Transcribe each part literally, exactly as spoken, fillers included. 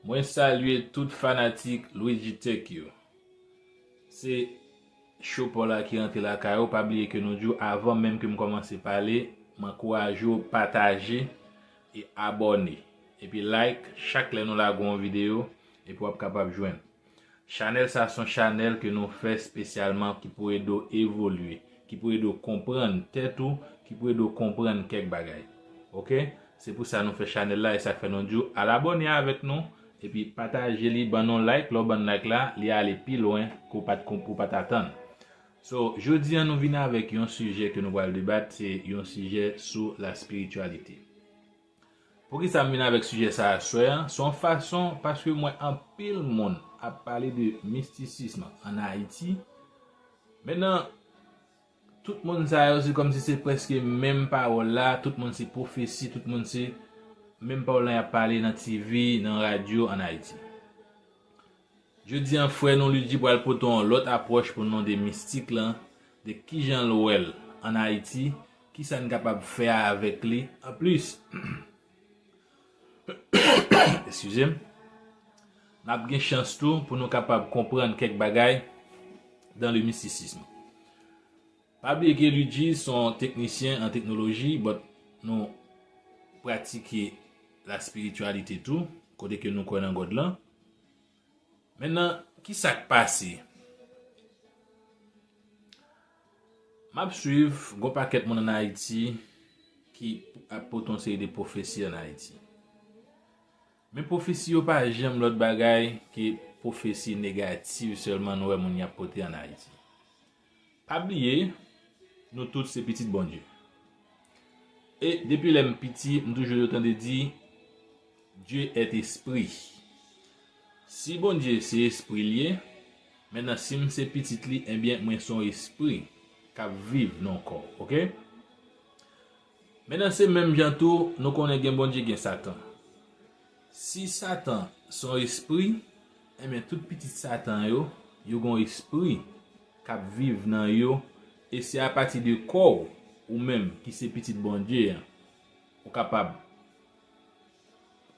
Mwen salye tout fanatik Luigi Tech yo. Se Chopòl la ki rantre lakay ou. Pa bliye ke nou di w, avan menm ke m kòmanse pale, m ankouraje w pataje e abòne. Epi like chak lè nou lage yon videyo, epi w ap kapab jwenn. Chanèl sa se yon chanèl ke nou fè espesyalman ki pou ede w evolye, ki pou ede w konprann tèt ou, ki pou ede w konprann kèk bagay. Oke? Se pou sa nou fè chanèl la, e sa k fè nou di w al abòne avèk nou, epi pataje li, ban nou like, lè w ban like la, li ale pi lwen ke w pa t konp-, ou pa t atann. So, jodi a nou vin avèk yon sijè ke nou pral debat, se yon sijè sou la spirityalite. Poukisa m vin avèk sijè sa aswè a? Se yon fason, paske m wè anpil moun ap pale de mistisism ann Ayiti. Mentnan, tout moun sa yo, se kòmsi se prèske menm pawòl la, tout moun se pwofesi, tout moun se menm pawòl la y ap pale nan T V, nan radyo ann Ayiti. Jodi a, frè nou Luigi pral pote yon lòt apwòch pou nou de mistik lan, de kijan l wè l ann Ayiti, kisa n kapab fè avèk li. Anplis, eskize m, n ap gen chans tou pou nou kapab konprann kèk bagay dans le mysticisme. Pa bliye ke Luigi se yon teknisyen an teknoloji, but nou pratike la spirityalite tou, kote ke nou kwè nan God lan. Mentnan, kisa k pase? M ap swiv, gon pakèt moun ann Ayiti ki ap pote yon seri de pwofesi ann Ayiti. Men pwofesi yo pa janm lòt bagay ke pwofesi negatif sèlman nou wè moun y ap pote ann Ayiti. Pa bliye, nou tout se pitit Bondye. E depi lè m piti, m toujou tande di, Dieu est esprit. Si Bondye se espri l ye, mentnan si m se pitit li, ebyen mwen se yon espri k ap viv nan yon kò, oke? Mentnan se menm jan tou, nou konnen gen Bondye, gen Satan. Si Satan se yon espri, enben tout pitit Satan yo, yo gen yon espri k ap viv nan yo, e se apati de kò w, ou menm ki se pitit Bondye an, ou kapab,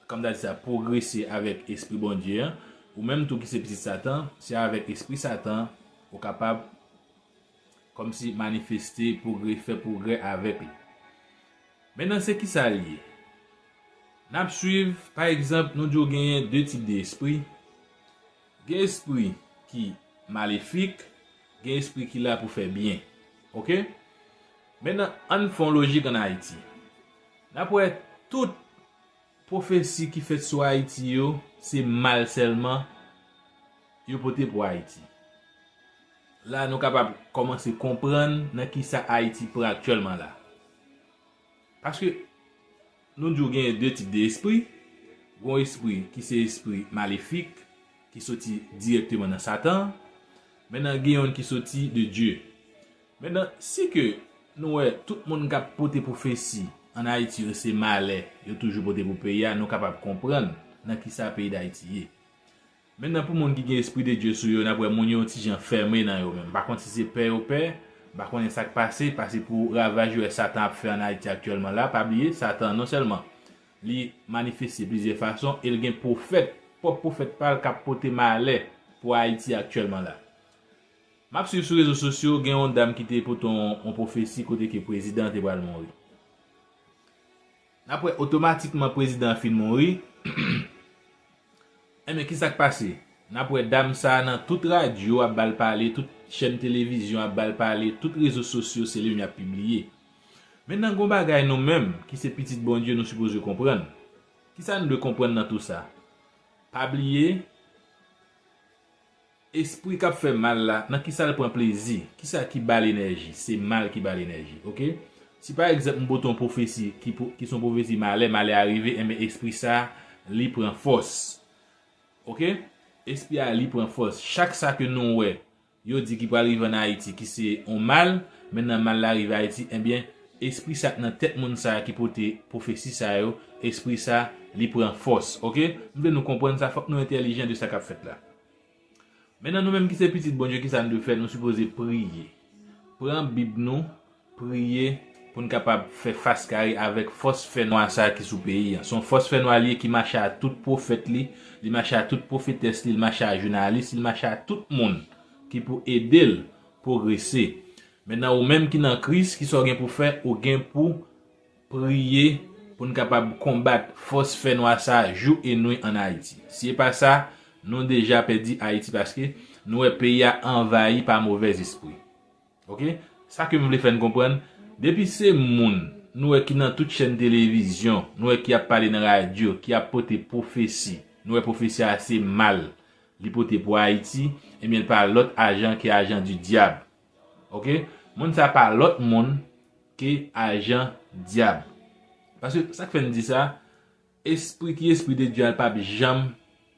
kòm ta di sa, pwogrese avèk espri Bondye an, ou menm tou ki se pitit Satan, se avèk espri Satan ou kapab kòmsi manifeste pwogrè, fè pwogrè avèk li. Mentnan se kisa l ye? N ap swiv, pa egzanp, nou di w genyen de tip de espri. Gen espri ki malefik, gen espri ki la pou fè byen. Oke? Mentnan, ann fè yon lojik ann Ayiti. N ap wè tout pwofesi ki fèt sou Ayiti yo, se mal sèlman yo pote pou Ayiti. La, nou kapab kòmanse konprann nan kisa Ayiti pran aktyèlman la. Paske nou di w genyen de tip de espri. Gon espri ki se espri malefik, ki soti dirèkteman nan Satan. Mentnan, gen youn ki soti de Dye. Mentnan, si ke nou wè tout moun k ap pote pwofesi ann Ayiti yo se malè yo toujou pote pou peyi a, nou kapab konprann nan kisa peyi Dayiti ye. Mentnan, pou moun ki gen espri de Dye sou yo, n ap wè moun yo yon ti jan fèmen nan yo menm. M pa konn si se pè yo pè, m pa konnen sa k pase, pase pou ravaj yo wè Satan ap fè ann Ayiti aktyèlman la. Pa bliye, Satan non sèlman li manifeste plizyè fason, e l gen pwofèt, pwòp pwofèt pa l k ap pote malè pou Ayiti aktyèlman la. M ap swiv sou rezo sosyo, gen yon dam ki te pote yon, yon pwofesi kote ke prezidan an te pral mouri. N ap wè otomatikman prezidan an fin mouri, enben, kisa k pase? N ap wè dam sa a nan tout radyo ap ba l pale, tout chèn televizyon ap ba l pale, tout rezo sosyo se li menm y ap pibliye. Mentnan, gon bagay nou menm ki se pitit Bondye nou sipoze konprann. Kisa n dwe konprann nan tou sa? Pa bliye, espri k ap fè mal la, nan kisa l pran plezi? Kisa ki ba l enèji? Se mal ki ba l enèji, oke? Si pa egzanp, m pote yon pwofesi ki, ki se yon pwofesi malè, malè a rive, enben espri sa a, li pran fòs. Oke? Espri a, li pran fòs. Chak sa ke nou wè, yo di ki pral rive ann Ayiti, ki se yon mal, mentnan mal la rive Ayiti, enben, espri sa k nan tèt moun sa a ki pote pwofesi sa yo, espri sa, li pran fòs, oke? M vle nou konprann sa, fòk nou entèlijan de sa k ap fèt la. Mentnan, nou menm ki se pitit Bondye, kisa n dwe fè? Nou sipoze priye. Pran Bib nou, priye, pou n kapab fè fas kare avèk fòs fènwa sa a ki sou peyi a. Se yon fòs fènwa li ye ki mache a tout pwofèt li, li mache a tout pwofetès li, li mache a jounalis, li mache a tout moun ki pou ede l pwogrese. Mentnan, ou menm ki nan Kris, kisa w gen pou fè? Ou gen pou priye pou n kapab konbat fòs fènwa sa a jou e nwi ann Ayiti. Si e pa sa, nou deja pèdi Ayiti paske nou wè peyi a anvayi pa movèzespri. Oke? Sa ke m vle fè n konprann, depi se moun nou wè ki nan tout chèn televizyon, nou wè ki ap pale nan radyo, ki ap pote pwofesi, nou wè pwofesi a se mal li pote pou Ayiti, ebyen, l pa lòt ajan ke ajan di dyab. Oke? Moun sa pa lòt moun ke ajan dyab. Paske sa k fè n di sa, espri ki espri de Dye a, l p ap janm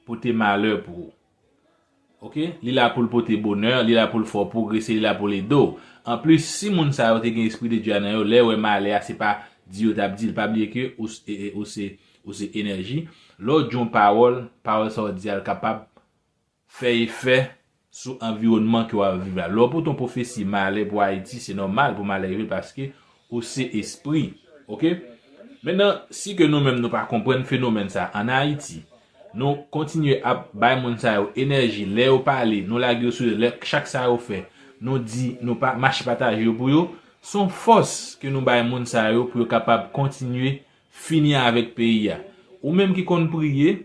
pote malè pou ou. Oke? Li la pou l pote bonè, li la pou l fè w pwogrese, li la pou l ede w. Anplis, si moun sa yo te gen espri de Dye a nan yo, lè yo wè malè a, se pa di yo t ap di l. Pa bliye ke ou s-, e, e, ou se, ou se enèji. Lè w di yon pawòl, pawòl sa w di a, l kapab fè efè sou anviwònman ke w ap viv la. Lè w pote yon pwofesi malè pou Ayiti, se nòmal pou malè rive l paske ou se espri. Oke? Mentnan, si ke nou menm nou pa konprann fenomèn sa ann Ayiti, nou kontinye ap bay moun sa yo enèji, lè yo pale, nou lage yo sou yo, lè chak sa yo fè, nou di, nou pa mache pataje yo pou yo, se yon fòs ke nou bay moun sa yo pou yo kapab kontinye fini avèk peyi a. Ou menm ki konn priye,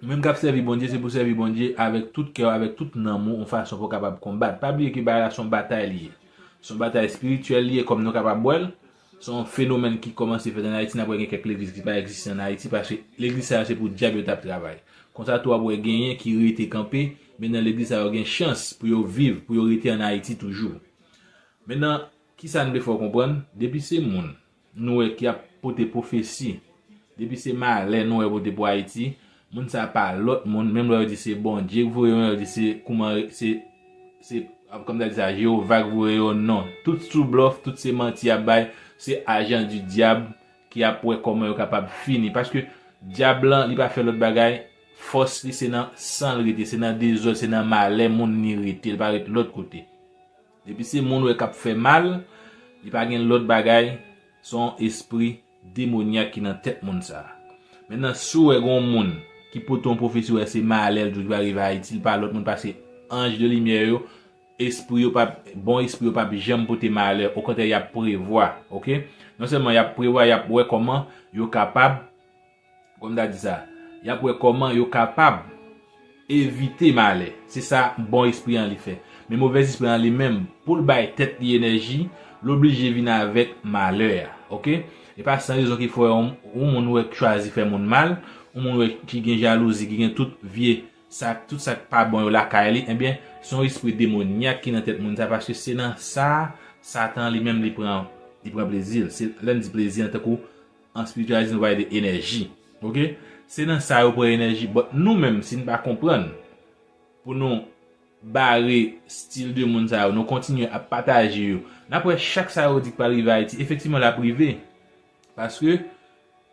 ou menm k ap sèvi Bondye, se pou sèvi Bondye avèk tout kè w, avèk tout nanm ou, yon fason pou w kapab konbat. Pa bliye ke bagay la se yon batay li ye. Se yon batay espirityèl li ye, kòm nou kapab wè l. Se yon fenomèn ki kòmanse fèt ann Ayiti, n ap wè gen kèk legliz ki pa egziste ann Ayiti, paske legliz sa yo se pou dyab yo t ap travay. Konsa tou w ap wè genyen ki rete kanpe, men nan legliz sa yo gen chans pou yo viv, pou yo rete ann Ayiti toujou. Mentnan, kisa n vle fè w konprann? Depi se moun nou wè ki ap pote pwofesi, depi se malè nou wè pote pou Ayiti, moun sa pa lòt moun, menm lè yo di se Bondye k voye yo, yo di se kouman, se, se, kòm ta di sa, Jewova k voye yo, non. Tout sou blòf, tout se manti y ap bay, se ajan di dyab ki ap wè kòman yo kapab fini. Paske dyab lan, li pa fè lòt bagay, fòs li se nan san l rete, se nan dezòd, se nan malè moun li rete, li pa ret lòt kote. Depi se moun ou wè k ap fè mal, li pa gen lòt bagay, se yon espri demonyak ki nan tèt moun sa a. Mentnan, si w wè gen yon moun ki pote yon pwofesi, w wè se malè l di w ki va rive Ayiti, li pa lòt moun pase anj de limyè yo, espri yo p ap, bon espri yo p ap janm pote malè, okontrè, y ap prevwa, oke? Non sèlman y ap prevwa, y ap wè kòman yo kapab, kòm ta di sa, y ap wè kòman yo kapab evite malè. Se sa bon espri an li fè. Men movèzespri an li menm, pou l bay tèt li enèji, l oblije vin avèk malè a, oke? E pa san rezon ki fè yon, yon moun wè k chwazi fè moun mal, yon moun wè ki gen jalouzi, ki gen tout vye sa, tout sa k pa bon yo lakay li, ebyen, se yon espri demonyak ki nan tèt moun sa, paske se nan sa Satan li menm li pran, li pran plezi l. Se, lè n di plezi an, tankou an spirityalite nou pale de enèji. Oke? Se nan sa yo pran enèji. But nou menm, si n pa konprann pou nou bare stil de moun sa yo, nou kontinye ap pataje yo, n ap wè chak sa yo di k pral rive Ayiti, efektivman l ap rive. Paske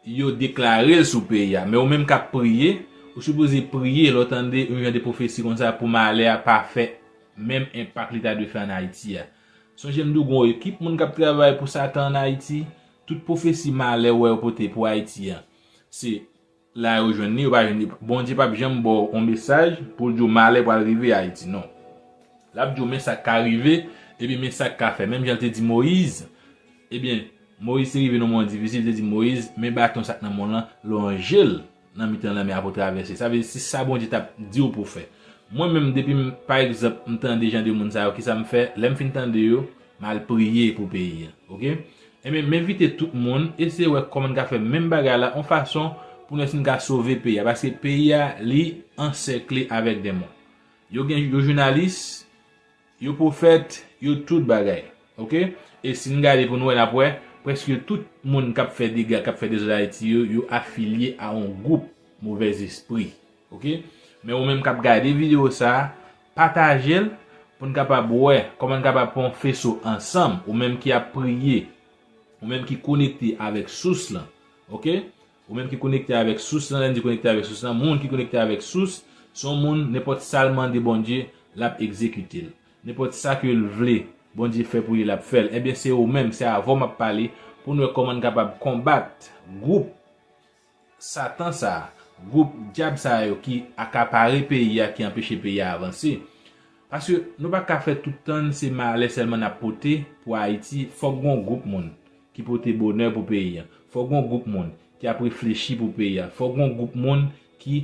yo deklare l sou peyi a. Men ou menm k ap priye, ou sipoze priye lè w tande yon jan de pwofesi konsa pou malè a pa fè menm enpak li ta dwe fè ann Ayiti a. Sonje m di w gen yon ekip moun k ap travay pou Satan ann Ayiti. Tout pwofesi malè w wè yo pote pou Ayiti a, se la yo jwenn li, yo pa jwenn li. Bondye p ap janm ba w yon mesaj pou l di w malè pral rive Ayiti, non. L ap di w men sa k ka rive, epi men sa k ka fè. Menm jan l te di Moyiz, ebyen, Moyiz te rive nan moman difisil, li te di Moyiz, men baton sa k nan men w lan, lonje l nan mitan lanmè a pou travèse. Sa vle di, se sa Bondye t ap di w pou w fè. Mwen menm, depi m, pa egzanp, m tande jan de moun sa yo, kisa m fè? Lè m fin tande yo, m al priye pou peyi a. Oke? Ebyen, m envite tout moun, eseye wè kòman n ka fè menm bagay la, yon fason pou n wè si n ka sove peyi a. Paske peyi a, li ansèkle avèk denmon. Yo gen, yo jounalis, yo pwofèt, yo tout bagay. Oke? E si n gade pou n wè, n ap wè, prèske tout moun k ap fè dega, k ap fè dezòd Ayiti yo, yo afilye a yon gwoup movèzespri. Oke? Men ou menm k ap gade videyo sa a, pataje l pou n kapab wè kòman n kapab pran yon feso ansanm, ou menm ki ap priye, ou menm ki konekte avèk sous lan. Oke? Ou menm ki konekte avèk sous lan, lè n di konekte avèk sous lan, moun ki konekte avèk sous, se yon moun, nenpòt sa l mande Bondye, l ap egzekite l. Nenpòt sa ke l vle Bondye fè pou li, l ap fè l. Ebyen, se ou menm, se avè w m ap pale, pou n wè kòman n kapab konbat gwoup Satan sa a, gwoup dyab sa yo ki akapare peyi a, ki anpeche peyi a avanse. Paske nou pa ka fè tout tan se malè sèlman n ap pote pou Ayiti. Fòk gon gwoup moun ki pote bonè pou peyi a. Fòk gon gwoup moun ki ap reflechi pou peyi a. Fòk gon gwoup moun ki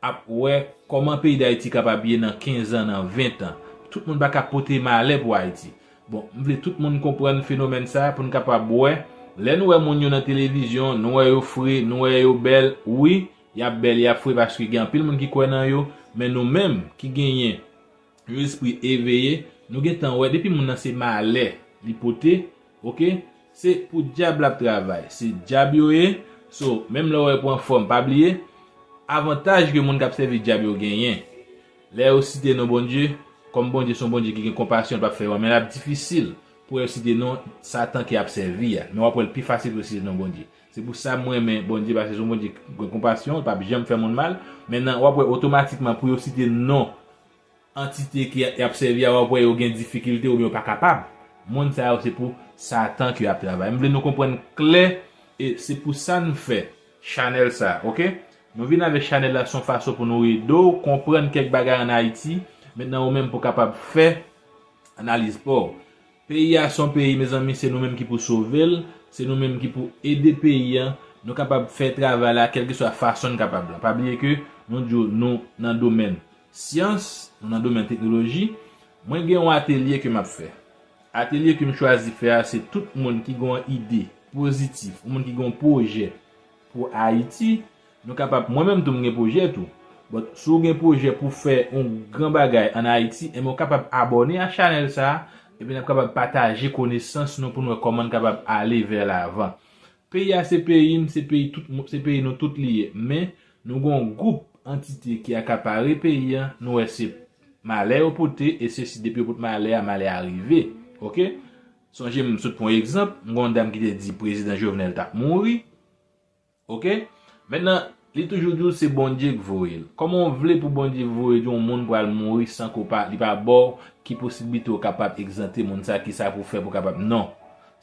ap wè kòman peyi Dayiti kapab ye nan kenz an, nan ven an. Tout moun pa ka pote malè pou Ayiti. Bon, m vle tout moun konprann fenomèn sa a pou n kapab wè. Lè nou wè moun yo nan televizyon, nou wè yo fre, nou wè yo bèl, wi, y ap bèl, y ap fre paske gen anpil moun ki kwè nan yo, men nou menm ki genyen yon espri eveye, nou gentan wè depi moun nan se malè li pote, oke, se pou dyab l ap travay. Se dyab yo ye. So, menm lè w wè pou anfòm, pa bliye, avantaj ke moun k ap sèvi dyab yo genyen. Lè yo site non Bondye, kòm Bondye se yon Bondye ki gen konpasyon, l p ap fè yo anyen, men l ap difisil pou yo site non Satan ke y ap sèvi a. Men w ap wè l pi fasil pou yo site non Bondye. Se pou sa m renmen Bondye, paske se yon Bondye ki gen konpasyon, l p ap janm fè moun mal. Men nan, w ap wè otomatikman pou yo site non antite ke y ap sèvi a, w ap wè yo gen difikilte oubyen yo pa kapab. Moun sa yo se pou Satan ke y ap travay. M vle nou konprann klè, e se pou sa n fè chanèl sa, oke? Nou vin avèk chanèl la, se yon fason pou nou ede w konprann kèk bagay ann Ayiti. Mentnan, ou menm pou w kapab fè analiz pa w. Peyi a se yon peyi, mezanmi, se nou menm ki pou sove l, se nou menm ki pou ede peyi a. Nou kapab fè travay la, kèlkeswa fason n kapab la. Pa bliye ke nou di w nou nan domèn syans, nou nan domèn teknoloji. Mwen gen yon atelye ke m ap fè. Atelye ke m chwazi fè a, se tout moun ki gen yon ide pozitif, yon moun ki gen yon pwojè pou Ayiti, nou kapab, mwen menm tou m gen pwojè tou. But si w gen pwojè pou fè yon gran bagay ann Ayiti, enben w kapab abòne a chanèl sa a, epi n ap kapab pataje konesans nou pou n wè kòman n kapab ale vè lavan. Peyi a se peyi m, se peyi tout moun, se peyi nou tout li ye. Men, nou gen yon gwoup antite ki akapare peyi a, nou wè se malè yo pote, e sesi depi yo pot malè a, malè a rive. Oke? Sonje m sot pran yon egzanp, m gen yon dam ki te di prezidan Jovenel t ap mouri. Oke? Mentnan, li toujou di w se Bondye k voye l. Kòman w vle pou Bondye voye yon moun pral mouri san ke w pa, li pa ba w ki posiblite w kapab egzante moun sa, kisa pou w fè pou w kapab? Non.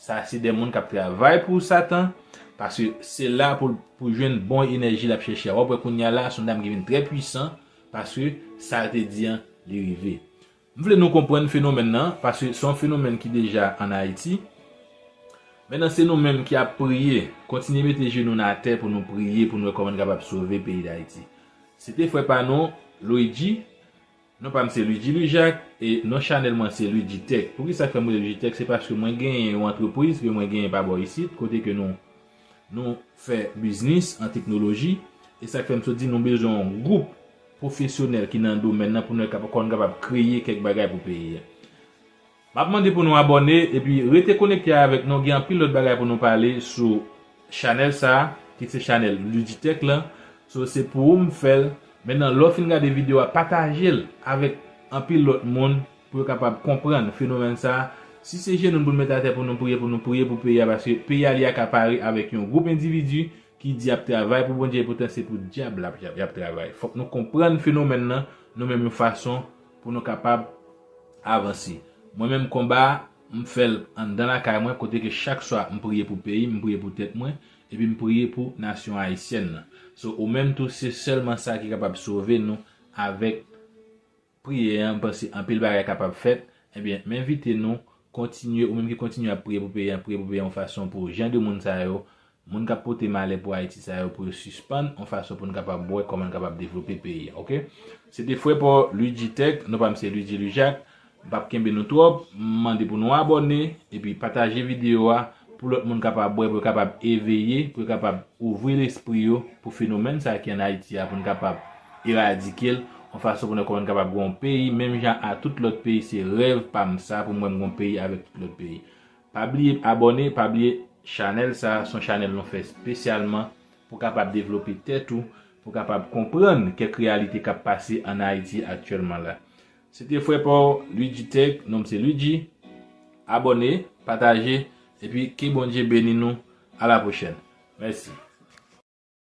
Sa se de moun k ap travay pou Satan, paske se la pou, pou jwenn bon enèji l ap chèche a. W ap wè kounye a la, se yon dam ki vin trè pwisan, paske sa l te di an, li rive. M vle nou konprann fenomèn nan, paske se yon fenomèn ki deja ann Ayiti. Mentnan, se nou menm ki ap priye, kontinye mete jenou n atè pou nou priye, pou nou wè kòman n kapab sove peyi Dayiti. Se te frè pa nou, Luigi, non pa m se Luigi Louis Jacques, e non chanèl mwen se Luigi Tech. Poukisa k fè m rele Luigi Tech? Se paske mwen genyen yon antrepriz ke mwen genyen pa bò isit, kote ke nou, nou fè biznis an teknoloji, e sa k fè m sot di nou bezwen yon gwoup pwofesyonèl ki nan domèn nan pou nou kapab, kòm kapab kreye kèk bagay pou peyi a. M ap mande pou nou abòne epi rete konekte avèk nou. Gen anpil lòt bagay pou nou pale sou chanèl sa a, ki se chanèl Luditech lan. So, se pou ou m fè l. Mentnan, lè w fin gade videyo a, pataje l avèk anpil lòt moun pou yo kapab konprann fenomèn sa a. Si se jenou n pou n met atè pou nou priye, pou nou priye pou peyi a, paske peyi a li akapare avèk yon gwoup endividi ki di y ap travay pou Bondye, epoutan se pou dyab la y ap, y ap travay. Fòk nou konprann fenomèn nan, nou menm yon fason pou nou kapab avanse. Mwen menm konba a, m fè l anndan lakay mwen, kote ke chak swa m priye pou peyi m, m priye pou tèt mwen, epi m priye pou nasyon ayisyèn nan. So, ou menm tou, se sèlman sa ki kapab sove nou avèk priyè a, m panse anpil bagay kapab fèt. Ebyen, m envite nou kontinye, ou menm ki kontinye ap priye pou peyi a, priye pou peyi a yon fason pou jan de moun sa yo, moun k ap pote malè pou Ayiti sa yo, pou yo sispann, yon fason pou n kapab wè kòman n kapab devlope peyi a, oke? Se te frè pa w Luigi Tech, non pa m se Luigi Louis Jacques. M p ap kenbe nou twòp, m mande pou nou abòne, epi pataje videyo a, pou lòt moun kapab wè, pou yo kapab eveye, pou yo kapab ouvri lespri yo pou fenomèn sa a ki ann Ayiti a, pou n kapab eradike l, yon fason pou nou, kòman n kapab gen yon peyi, menm jan a tout lòt peyi, se rèv pa m sa, pou mwen m gen yon peyi avèk tout lòt peyi. Pa bliye abòne, pa bliye chanèl sa a, se yon chanèl nou fè espesyalman pou kapab devlope tèt ou, pou kapab konprann kèk reyalite k ap pase ann Ayiti aktyèlman la. Se te frè pa w Luigi Tech, non m se Luigi. Abòne, pataje, epi ke Bondye beni nou. A la pwochèn. Mèsi.